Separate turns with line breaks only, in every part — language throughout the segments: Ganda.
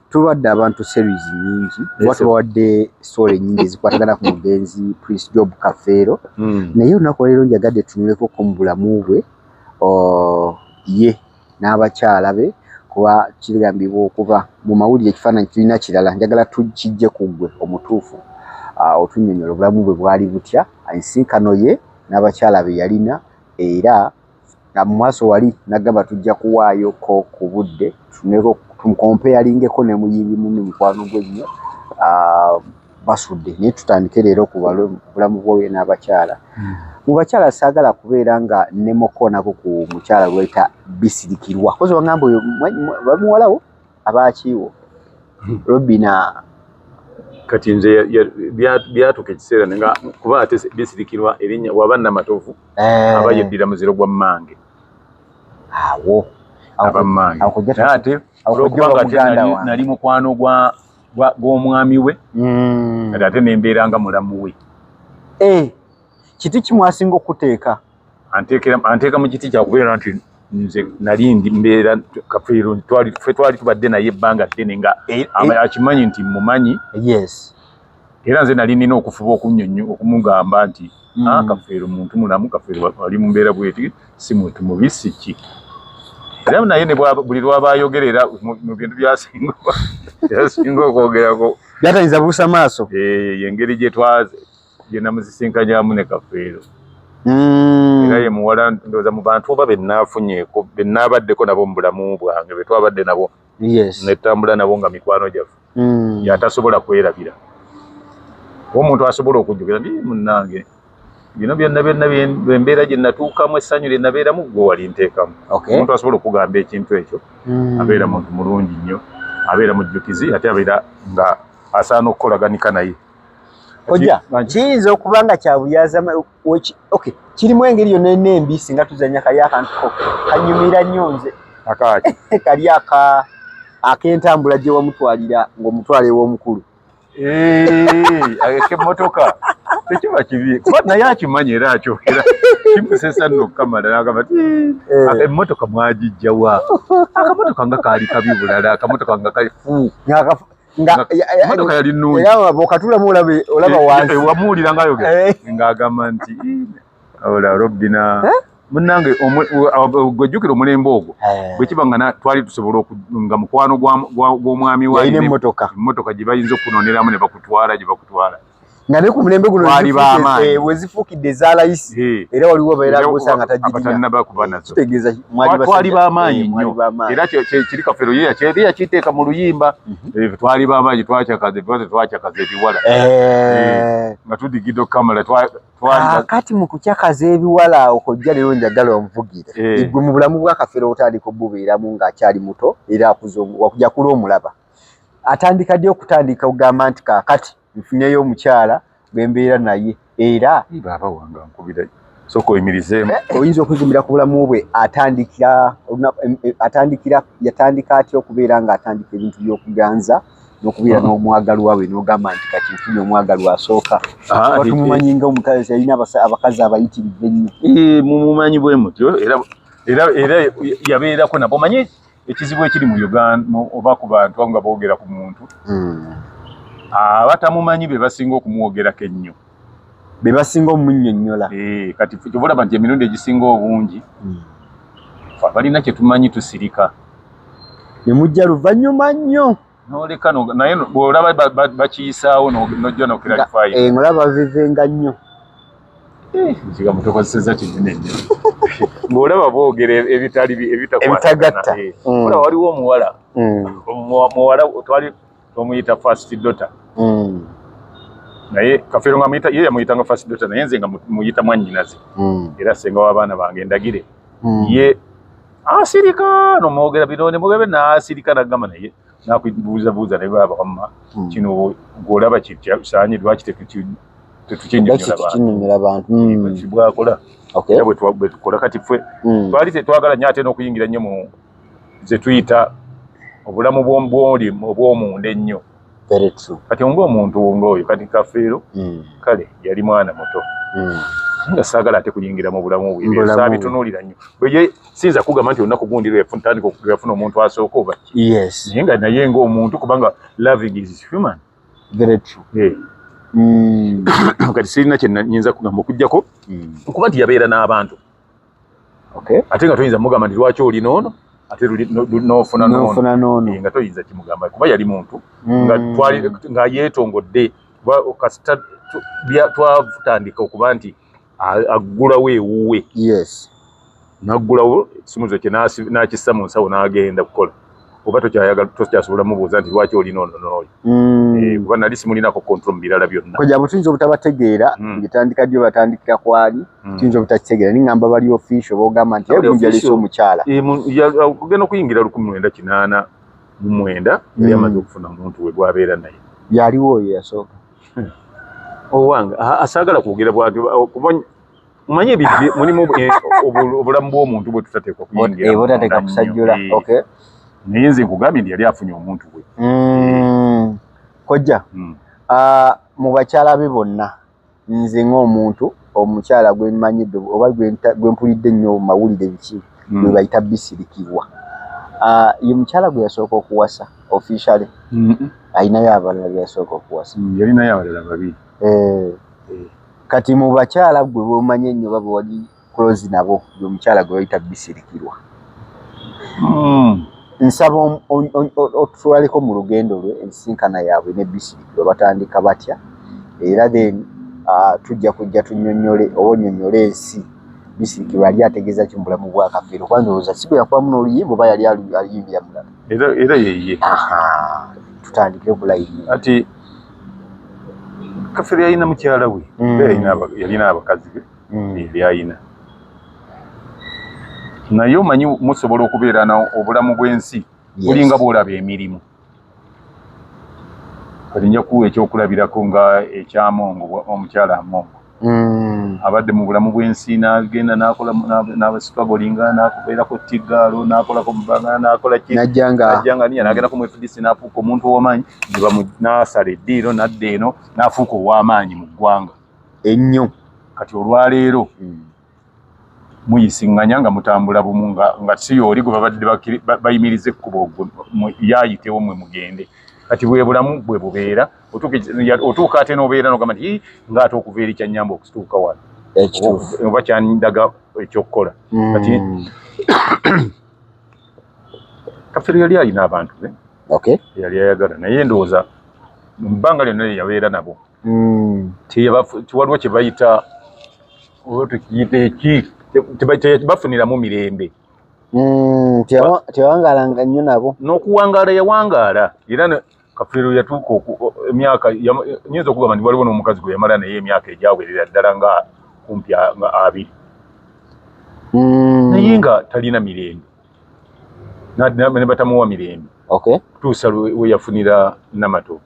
Tuwadde abantu series nyingi oba tubawadde story nyingi ezikwatagana ku mugenzi Prince Job Kafeero. Naye olunaku olwaleero njagadde tunulekoko mu bulamu bwe ye n'abakyala be, kuba kigambibwa okuba mu mawulire ekifaananyi tulina kirala. Njagala tukijje ku ggwe omutuufu, otunnyonnyola obulamu bwe bwali butya, ensinkano ye n'abakyala be yalina, era nga mu maaso wali nagamba tujja kuwaayoko ku budde tuneko tumukompeyaringeko ne muyimbi munne mukwano gwe nnyo Basudde. Naye tutandike leero ku bulamu bwe n'abakyala. Mu bakyala saagala kubeera nga nnemokoonako ku mukyala gw'oyita Bisirikirwa, kozi wangamba oyo bamuwalawo abaakiiwo Robina.
Kati nze byatuuka ekiseera nga kuba ate Bisirikirwa erinnya waba Namatovu aba yeddira muziro gwa mmange.
Awo
aba mmange, naye ate olwokubanga ate nali mukwano gw'omwami we, kati ate nembeera nga mulamu we.
Kiti kimwasinga okuteeka?
Anteeka mu kiti kyakubeera nti nze nali ndi mbeera Kafeero, ffe twali tubadde naye ebbanga ddene nga akimanyi nti mumanyi. Era nze nali nina okufuba okunyonyo okumugamba nti Kafeero muntu mulamu, Kafeero ali mu mbeera bweti, si muntu mubi, si ki. Era naye ne buli lwaba ayogera era mu bintu byasinga okwogerako
byatayinza buusa maaso.
Engeri gye gye namusisinkanyamu ne Kafeero. Era ye muwala ndowooza mu bantu oba bennaafunyeeko bennaabaddeko nabo mu bulamu bwange, be twabadde nabo netambula nabo nga mikwano gyaffe, yatasobola kwerabira. Omuntu asobola okujjukira nti munnange bino byonna byonna embeera gye natuukamu, essanyu lye nabeeramu, gwe wali nteekamu. Omuntu asobola okugamba ekintu ekyo abeera muntu mulungi nnyo, abeera mujjukizi, ate abeera nga asaana okukolaganika naye.
Kojja, kiyinza okuba nga kya buyaza. Okay, kirimu engeri yonna enembi singa tuzanya kali akantu ko kanyumira nnyo nze.
Akaaki?
Kali ak'entambula gye wamutwalira ng'omutwala ew'omukulu.
Ak'emmotoka tekiba kibi kuba naye akimanyi era akyogera, kimusesa nno okukamala n'agamba ti emmotoka mwagijjawa, akamotoka nga kaali kabi bulala, akamotoka nga kafu. Emmotoka yali nnungi.
Era bw'okatulamu olaba wansi.
Wamuwulira ng'ayogera ng'agamba nti ola Robina munnange, gwejjukira omulembe ogwo bwe kiba nga twali tusobola nga mukwano gw'omwami
wa emmotoka
emmotoka gye bayinza okunoneramu ne bakutwala gye bakutwala.
Nga ne ku mulembe guno
twali b'amaanyi.
Wezifuukidde eza layisi, era waliwo baera gosa nga
tagirina kuba nazo.
Kitegeeza
twali b'amaanyi nnyo, era kiri Kafeero ye yali yakiteeka mu luyimba, twali b'amaanyi, twakyakaza twacakaza ebiwala nga tudigidde okukamala.
Kati mu kukyakaza ebiwala awo, kojja, leero njagala onvugire gwe mu bulamu bwa Kafeero. Otandika obubeeramu ng'akyali muto, era jakula omulaba atandika ddi okutandika okugamba nti kaakati nfunyeyo omukyala gwe mbeera naye? Era
baaba wange ankubira, sooka oyimirizeemu.
Oyinza okuzimira ku bulamu bwe, atandikira atandikira yatandika atya okubeera ng'atandika ebintu by'okuganza n'okubeera n'omwagalwa we, n'ogamba nti kati nfunye omwagalwa asooka? Tumumanyi nga omukazi alina abakazi abayitirivu ennyo.
Mumumanyi bwe mutyo, era yabeerako nabo. Omanyi ekizibu ekiri mu Uganda oba ku bantu nga boogera ku muntu, abatamumanyi be basinga okumwogerako ennyo.
Be basinga omunnyonnyola.
Kati kyova olaba nti emirundi egisinga obungi abalina kye tumanyi tusirika.
Ne mujja luvannyuma nnyo.
Noleka, naye bw'olaba bakiyisaawo nojja noclarify.
Ng'olaba bavivenga nnyo.
Ekigambo tokozesezza kinene nnyo, ng'olaba boogera ebitali
ebitagatta.
Olaba waliwo omuwala, muwala twali twamuyita first daughter, naye Kafeero nga muyita, ye yamuyitanga first daughter, naye nze nga muyita mwannyinaze era senga w'abaana bange ndagire. Ye asirika nomwogera bino nemugebe n'asirika, nagamba naye nakubuuzabuuza, naye baba wamma kino gw'olaba kisaanye, lwaki
tetukinyonyola bantu?
Bwakola era bwe tukola. Kati ffe twali tetwagala nnyo ate n'okuyingira nnyo mu ze tuyita obulamu bwoli obw'omunda ennyo. Kati ng'omuntu ng'oyo, kati Kafeero kale yali mwana muto. Nga saagala ate kuyingira mu bulamu bwe, saabitunuulira nnyo. Bwe siyinza kugamba nti olunaku gundi lwe yafuna omuntu asooka oba ki. Naye nga naye ng'omuntu, kubanga loving is human.
Very true.
Kati sirina kye nnyinza kugamba okuggyako okuba nti yabeera n'abantu. Ate nga toyinza mugamba nti lwaki oli n'ono ate n'ofuna
n'ono.
Nga toyinza kimugamba kuba yali muntu nga yeetongodde. Kasita twatandika okuba nti aggulawo ewuwe. N'aggulawo ekisumuluzo kye n'akissa mu nsawo n'agenda kukola. Oba tokyasobola mubuuza nti lwaki oli n'ono n'oyo. Kuba nali simulinako control mu birala byonna.
Kojja abo tuyinza obutabategeera, ng'etandika ddi batandikira kwali, tuyinza obutakitegeera. Naye ngamba bali official b'ogamba nti gundi yaleese omukyala.
Okugenda okuyingira 1989 yali amaze okufuna omuntu we gw'abeera naye.
Yaliwo oyo yasooka.
Owange asaagala kwogera bw'atyo kuba mmanyi ebintu mulimu obulamu bw'omuntu bwe tutateekwa kuyingira.
Butateeka kusajjula.
Naye nze nkugambye nti yali afunye omuntu we.
Kojja, mu bakyala be bonna nze ng'omuntu omukyala gwe mmanyidde oba gwe mpulidde ennyo mu mawulire biki gwe bayita Bisirikirwa. Ye mukyala gwe yasooka okuwasa officially? Alinayo abalala be yasooka okuwasa?
Yalinayo abalala babiri.
Kati mu bakyala gwe b'omanyi ennyo oba be wali close nabo, ye omukyala gwe bayita Bisirikirwa. Nsaba otutwaleko mu lugendo lwe, ensinkana yaabwe ne Bisirikirwa, batandika batya, era then tujja kujja tunnyonnyole oba onnyonnyole ensi Bisirikirwa yali ategeeza ki mu bulamu bwa Kafeero, kuba ndowooza si bwe yakubamu n'oluyimba oba yali aluyimbira mulala.
Era yeye.
Tutandikire ku layini.
Ati Kafeero yalina mukyala we, yalina abakazi be, yali ayina. Naye omanyi musobola okubeera obulamu bw'ensi bulinga bw'olaba emirimu. Kati nja kuwa ekyokulabirako nga ekyamongo, omukyala Amongo. Abadde mu bulamu bw'ensi n'agenda n'akola n'abastrugglinga, n'akubeerako Tigaalo, n'akolako mu bbanga, n'akola ki,
N'ajjanga
niya n'agendako mu FDC n'afuuka omuntu ow'amaanyi, n'asala eddiiro n'adda eno n'afuuka ow'amaanyi mu ggwanga
ennyo.
Kati olwaleero muyisiŋŋanya nga mutambula bumu nga si y'oli gwe babadde bayimiriza ekkubo yaayitewo mwe mugende. Kati bwe bulamu bwe bubeera, otuuka ate n'obeera n'ogamba nti ng'ate okuva eri kyannyamba okutuuka wano. Oba kyandaga ekyokukola. Kati Kafeero yali alina abantu be. Yali ayagala naye ndowooza mu bbanga lyonna lye yabeera nabo. Waliwo kye bayita eki tebafuniramu mirembe.
Tewangaalanga nnyo nabo.
N'okuwangaala yawangaala era Kafeero yatuuka emyaka, nyinza okugamba nti waliwo n'omukazi gwe yamala naye emyaka egyawerera ddala nga kumpi nga 20. Naye nga talina mirembe. Ne batamuwa mirembe. Kutuusa we yafunira Namatovu.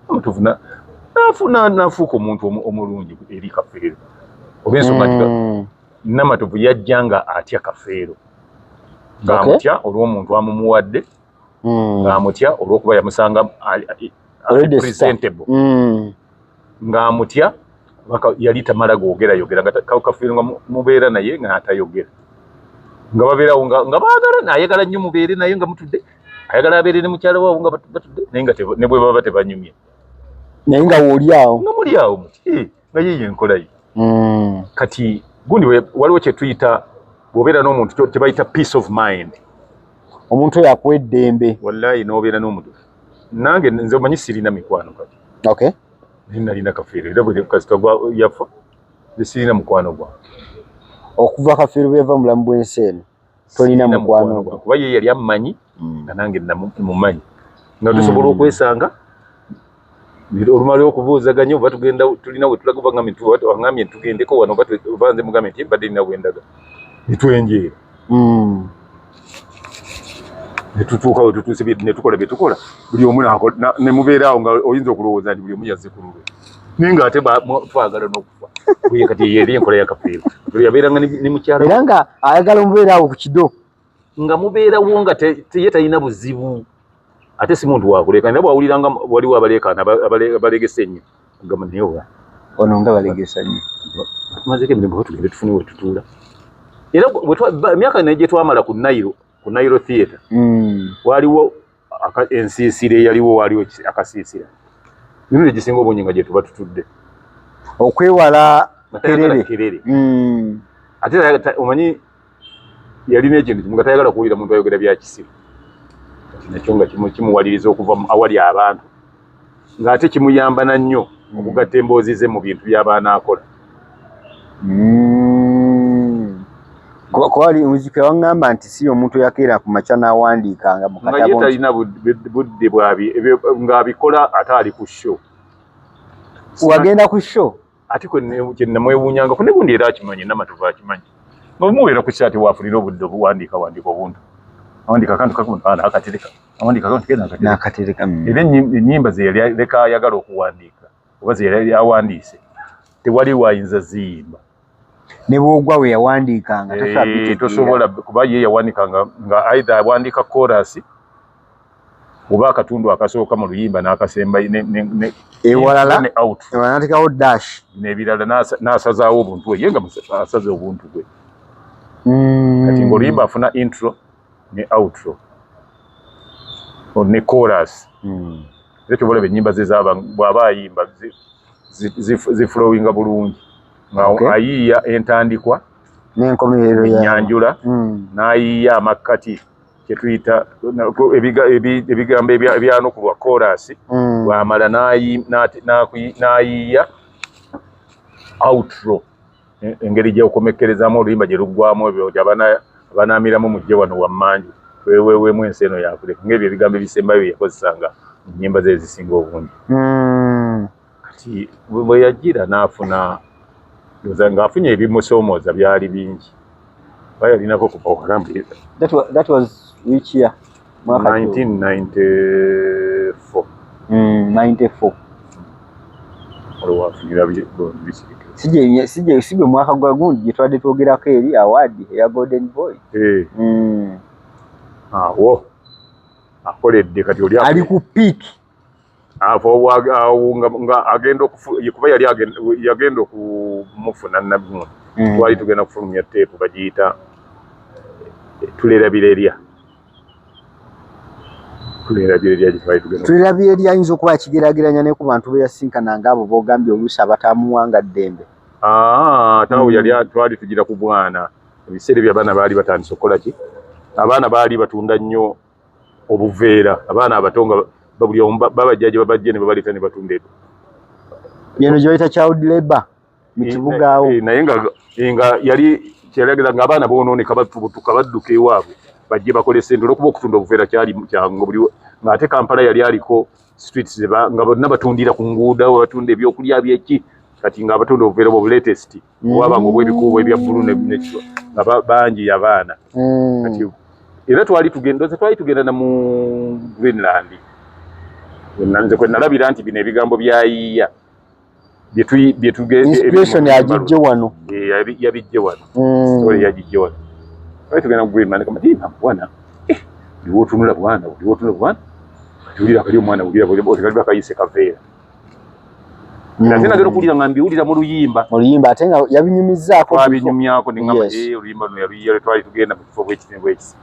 Namatovu n'afuuka omuntu omulungi eri Kafeero. Olw'ensonga nti Namatovu yajja nga atya Kafeero. Ng'amutya olw'omuntu amumuwadde. Ng'amutya olw'okuba yamusanga presentable. Ng'amutya yali tamala googera yogera nga Kafeero nga mubeera naye ng'atayogera. Nga babeerawo nga baagala, ayagala nnyo mubeere naye nga mutudde, ayagala abeere ne mukyala waabwe nga batudde, naye nga ne bwe baba tebanyumye.
Naye nga w'oli awo.
Nga muli awo muti, nga ye y'enkola ye. Kati gundi waliwo kye tuyita bw'obeera n'omuntu kye bayita peace of mind.
Omuntu oyo akuwa eddembe.
Wallahi n'obeera n'omuntu. Nange nze omanyi sirina mikwano kati. Naye nalina Kafeero era bwe kasita yafa nze sirina mukwano gwange.
Okuva Kafeero bwe yava mu bulamu bw'ensi eno tolina mukwano gwo.
Kuba ye yali ammanyi nga nange namumanyi. Nga tusobola okwesanga olumala okubuuzaganya oba tugenda tulina we tulaga oba ngambye tugendeko wano oba nze mugambe nti mbadde nina we ndaga. Ne twenjeera. Ne tutuuka we tutuuse ne tukola bye tukola buli omu ne mubeera awo nga oyinza okulowooza nti buli omu yazze ku lulwe. Naye ng'ate twagala n'okufa. Bwe kati ye yali enkola ya Kafeero. Kafeero yabeeranga ne mukyala.
Era nga ayagala omubeera awo ku kido.
Nga mubeerawo nga ye talina buzibu. Ate si muntu wa kuleekaana, naye bw'awulira nga waliwo abaleekaana abalegese ennyo. Agamba naye oba
Ono nga balegesa nnyo.
Tumazeko emirimu, tugende tufune we tutuula. Era emyaka naye gye twamala ku Nile, ku Nile Theatre, waliwo ensiisira eyaliwo, waliwo akasiisira. Emirundi egisinga obungi nga gye tuba tutudde.
Okwewala
kerere. Kerere. Ate omanyi yalina ekintu kimu nga tayagala kuwulira muntu ayogera bya kisiru. Kati nakyo nga kimuwaliriza okuva awali abantu, ng'ate kimuyamba na nnyo okugatta emboozi ze mu bintu by'abaana akola.
Kuba nzijukira waŋŋamba nti si omuntu eyakeera ku makya n'awandiikanga mu
katabo. Nga ye talina budde ng'abikola ate ali ku show.
Wagenda ku show?
Ate kye namwewuunyanga ku negundi era akimanyi, Namatovu akimanyi. Nga bwemubeera ku show ate waafunira obudde obuwandiika wandiika obuntu. Awandiika akantu kakuno n'akatereka. Awandiika akantu ke
n'akatereka.
Era ennyimba ze yali aleka ayagala okuwandiika oba ze yali awandiise tewali wayinza ziyimba.
Ne bw'ogwa we yawandiikanga
tosobola, kuba ye yawandiikanga nga either awandiika chorus oba akatundu akasooka mu luyimba n'akasemba
ewalala ne out n'ateekawo dash
n'ebirala n'asazaawo obuntu bwe ye nga asaze obuntu bwe. Kati ng'oluyimba afuna intro ne outro ne chorus. Era ky'oba olaba ennyimba ze zaaba bw'aba ayimba ziflowinga bulungi nga ayiiya entandikwa
n'enkomerero,
ennyanjula, n'ayiiya amakkati kyetuyita ebigambo ebyanukulwa chorus, bw'amala n'ayiiya outro, engeri gy'okomekkerezaamu oluyimba gye luggwamu, ebyo nti abanaamiramu mujje wano wammanju tweweweemu ensi eno yakuleka, ng'ebyo ebigambo ebisembayo bye yakozesanga mu nnyimba ze ezisinga obungi. Kati bwe yagira n'afuna ng'afunye ebimusoomooza byali bingi, kuba yalinako
That was which year?
1994.
94.
Olwo wafunira bisirike.
Si gwe mwaka gwa gundi gye twabadde twogerako eri award eya Golden Boy?
Awo akoledde kati oli
ali ku peak.
Awo nga agenda kuba yali yagenda okumufuna Nabuntu. Twali tugenda kufulumya teepu bagiyita Tulerabira Erya. Tulerabira Erya gye twali tugenda.
Tulerabira Erya ayinza okuba akigeraageranya ne ku bantu be yasinkana ng'abo b'ogambye oluusi abatamuwanga ddembe.
Ate awo yali twali tugira ku bwana. Ebiseera ebyo abaana baali batandise okukola ki? Abaana baali batunda nnyo obuveera. Abaana abato nga buli omu babajja gye babajje ne babaleeta ne batunda ebyo.
Yeno gye bayita child labor mu kibuga awo.
Naye nga yali kyerageza nga abaana boonooneka, batubutuka badduka ewaabwe bajje bakole ssente, olw'okuba okutunda obuveera kyali kyangu buli ng'ate Kampala yali aliko streets nga bonna batundira ku nguudo awo, batunda ebyokulya byeki. Kati ng'abatunda obuveera bwe latest obwabanga obw'ebikuubo ebya bbulu nga bangi abaana. Kati era twali tugenda twali tugenda na mu Greenland. Nze kwe nalabira nti bino ebigambo byayiiya
Inspiration agijje wano.
Yabijje wano. Story yagijje wano. Twali tugenda mu Greenland kama tina bwana buli wotunula bwana, buli wotunula bwana, kati wulira kali omwana, wulira kali bakayise kaveera. Ate nagenda okuwulira nga mbiwulira mu luyimba.
Mu luyimba, ate nga yabinyumizzaako.
Twabinyumyako neŋŋamba oluyimba luno yaluyiya lwe twali tugenda mu kifo bwekiti ne bwekisi.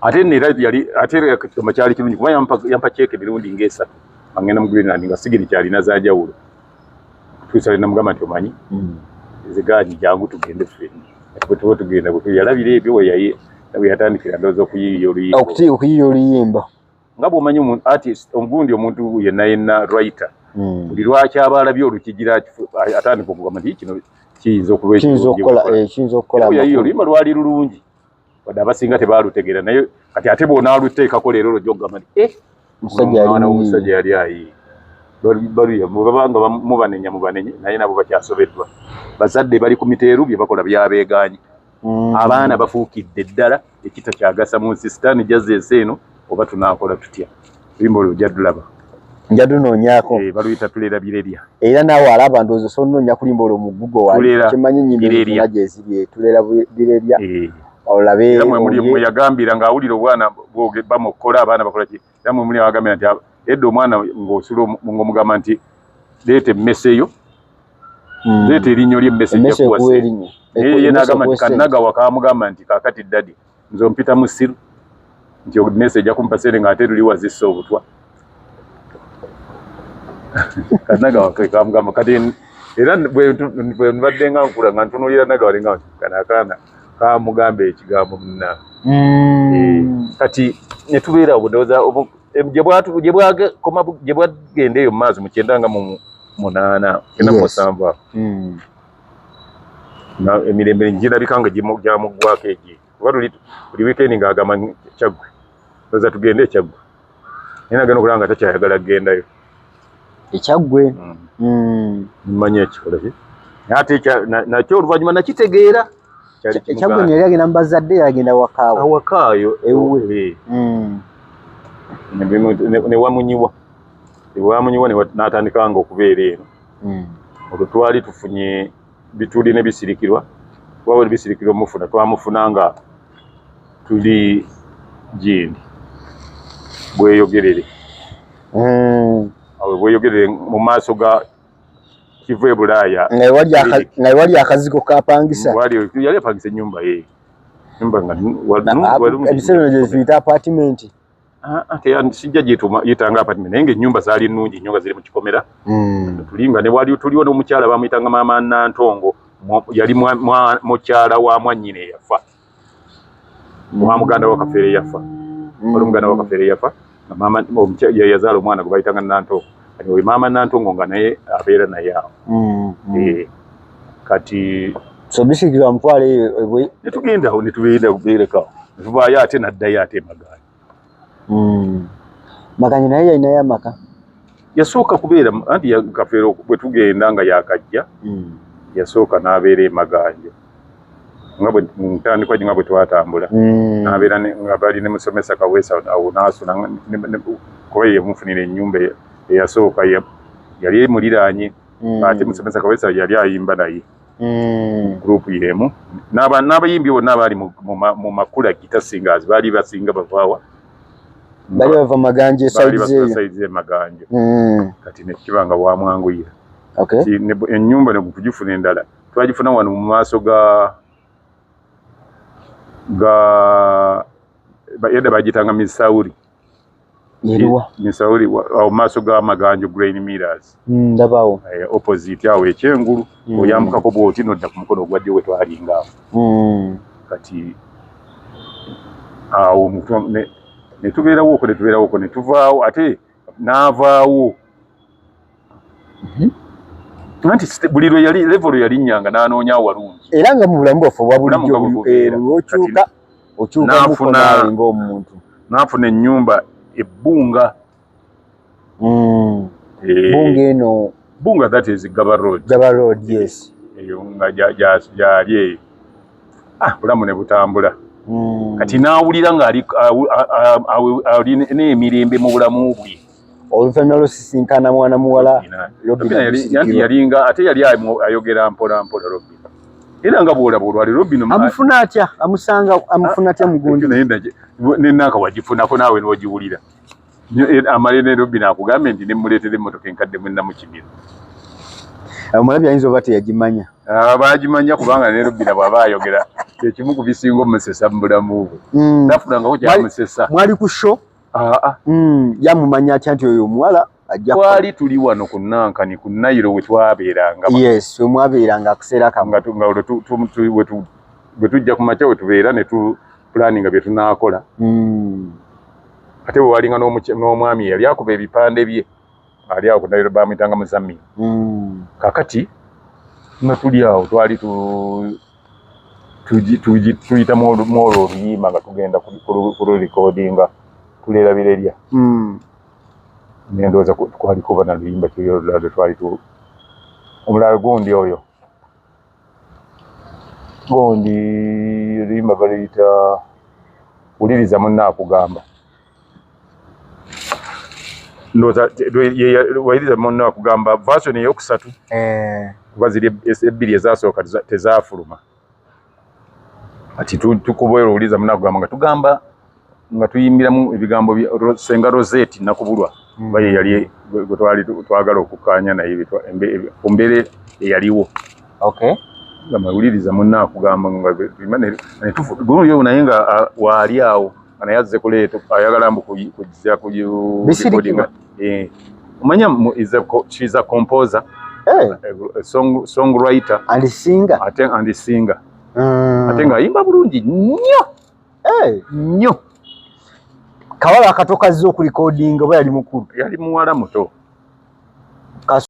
Ate nno era yali ate era kigamba kyali kirungi kuba yampa ceeke emirundi ng'esatu nga ngenda mu Greenland nga signature alina za njawulo. Tuusa lwe namugamba nti omanyi zigaanyi, jangu tugende ffenna. Kati bwe tuba tugenda bwe yalabira ebyo we yatandikira ndowooza okuyiiya oluyimba.
Okuyiiya oluyimba.
Nga bw'omanyi artist ogundi omuntu yenna yenna writer, buli lwaki aba alabye olukigira atandika okugamba nti kino kiyinza okuba
kiyinza okukola.
Yayiiya oluyimba lwali lulungi wadde abasinga tebaalutegeera, naye kati ate bw'onaaluteekako leero lwojja okugamba nti
musajja
omusajja yali ayiiya. Baluya bwebaba nga mubanenya mubanenye, naye nabo bakyasobeddwa. Bazadde bali ku miteeru, bye bakola byabeegaanye. Abaana bafuukidde ddala ekitakyagasa mu nsi. Sitaani jazza ensi eno, oba tunaakola tutya? Oluyimba olwo ojja dulaba.
Nja dunoonyaako.
Baluyita Tulerabira Erya.
Era naawe alaba ndowooza osobola onoonya kulimba olwo mu Google wali.
Tulera
Kimanyi ennyimba
Birerya.
zonna gye ziri, Tulera Birerya. Olabe.
Era mwe muli mwe yagambira ng'awulira obwana bamukkola, abaana bakola ki, era mwe muli abagambira nti edda omwana ng'osula ng'omugamba nti Leeta emmese yo, leeta erinnyo ly'emmese
Emmese
ejja
ekuwa
kuwa
erinnya.
Naye ye
Emmese
n'agamba nti
ekuwa ssente.
Kanagawa kamugamba nti kaakati daddy, nze ompita musiru nti emmese ejja kumpa ssente ng'ate luli wazissa obutwa. Kanagawa ke kamugamba. Kati era bwe mbadde nga nkula nga ntunuulira Nagawa nga nti kano akaana kamugamba ekigambo munna. Kati ne tubeera awo, ndowooza gye bwagenda eyo mu maaso mu 98, 97 awo, nga emirembe girabika nga gyamuggwako egi, kuba buli weekend ng'agamba Kyaggwe, ndowooza tugende eKyaggwe, naye nagenda okulaba nga takyayagala kugendayo.
EKyaggwe.
Mmanyi ekikola ki, naye ate nakyo oluvannyuma nakitegeera kyali
EKyaggwe.
kimugaana.
Yali agenda mu bazadde, yagenda wakaawe?
Awakaayo.
Ewuwe.
Eh. Ne wamunyiwa, ewamunyiwa n'atandika nga okubeera eno. Olwo twali tufunye bituli ne Bisirikirwa, kuba Bisirikirwa omufuna twamufuna nga tuli gindi Bweyogerere. Awo Bweyogerere mu maaso ga kiva e Bulaaya.
Nga nga wali akazigo kapangisa.
Yali apangisa ennyumba ye, nyumba nga
Ebiseera bino gye tuyita apartment.
Ah, ah, sijja giyitanga apartment, naye ng'ennyumba zaali nnungi nnyo nga ziri mu kikomera. Tuli nga ne wali tuliwo n'omukyala bamuyitanga Maama Nantongo, yali mukyala wa mwannyina eyafa, wa muganda wa Kafeero eyafa. Wali muganda wa Kafeero eyafa nga maama ye yazaala omwana gwe bayitanga Nantongo. Kati oyo Maama Nantongo nga naye abeera naye awo. Eh, kati
So Bisirikirwa mutwala eyo
ne tugenda awo ne tubeera beerekawo, ne tuvaayo ate n'addayo ate eMaganja.
Maganja naye yalinayo amaka?
Yasooka kubeera anti Kafeero bwe tugenda nga yakajja, yasooka n'abeera eMaganja nga bwe ntandikwa nga bwe twatambula, n'abeera nga bali ne musomesa Kaweesa awo n'asula kuba ye yamufunira ennyumba eyasooka yali emuliraanye. Ate musomesa Kaweesa yali ayimba naye group y'emu n'abayimbi bonna abaali mu Makula Guitar Singers baali basinga bavaawa?
Bali bava Maganja.
Baali
e side
basula
eyo.
Side z'eMaganja. Kati nekiba nga wamwanguyira. Ennyumba ne kugifuna endala twagifuna wano mu maaso ga edda bagitanga Misawuri.
Eriwa?
Misawuri awo mu maaso ga Maganjo Grain Millers.
Ndabawo.
Eh, opposite awo ekyengulu. Oyambukako bwoti nodda ku mukono ogwa ddyo we twalinga awo. Kati awo ne tubeerawo okwo, ne tubeerawo okwo, ne tuvaawo ate n'avaawo. Anti buli lwe yali level yalinnyanga n'anoonya awalungi.
Era nga mu bulamu bwaffe obwa
Bulamu
bulijjo
nga bwe bubeera.
okyuka okyukamuko naawe ng'omuntu.
N'afuna ennyumba ebbunga. Eh,
Bunga eno?
Bunga, that is Gaba Road.
Gaba Road, yes.
Eyo nga gyali eyo. Ah, bulamu ne butambula. Kati n'awulira ng'ali ali n'emirembe mu bulamu bwe.
Oluvannyuma lw'osisinkana mwana muwala
Robina.
Robina
Robina
Bisirikirwa.
anti yalinga ate yali ayogera mpola mpola Robina, era nga bw'olaba olwali Robina
Amufuna atya? Amusanga, amufuna atya mugundi?
Naye nenanka wagifunako naawe n'ogiwulira. Amale ne Robina akugambe nti nemuleetera emmotoka enkadde mwenamukimira.
Omulabi ayinza oba teyagimanya.
Bagimanya kubanga ne Robina bw'aba ayogera kyekimu ku bisinga omusesa mu bulamu bwe. Tafunangako kyamusesa.
Mwali ku show?
Aa.
Yamumanya atya nti oyo omuwala ajja kukola?
Twali tuli wano ku Nankani ku Nayiro we twabeeranga.
Yes, we mwabeeranga akaseera kamu.
Nga olwo bwe tujja ku makya we tubeera ne tu planninga bye tunaakola. Ate bwe walinga n'omwami yali akuba ebipande bye ali awo ku Nayiro, bamuyitanga Muzammi. Kakati nga tuli awo twali tuyita mu olwo oluyimba nga tugenda kulurecordinga tuleerabira erya. Nendowooza twaliko bana luyimba kiri olulala lwe twali omulala gundi oyo gundi oluyimba baluyita Wuliriza Munna Akugamba. Ndowooza Wuliriza Munna Akugamba version eyokusatu. Kuba ziri ebbiri ezasooka tezaafuluma. Kati tukuba Owuliriza Munna Akugamba nga tugamba nga tuyimbiramu ebigambo bya Senga Rosette Nakubulwa. Kuba ye yali gwe twali twagala okukkaanya naye ku mbeera eyaliwo. Nga mawuliriza munna akugamba nga naye nga waali awo nga naye azze kuleeta ayagala mbu kujja ku
recordinga.
Omanya she's a composer, songwriter
and singer.
Ate and singer. Ate ng'ayimba bulungi nnyo nnyo.
Kawala akato kazze okurecordinga oba yali mukulu?
Yali muwala muto.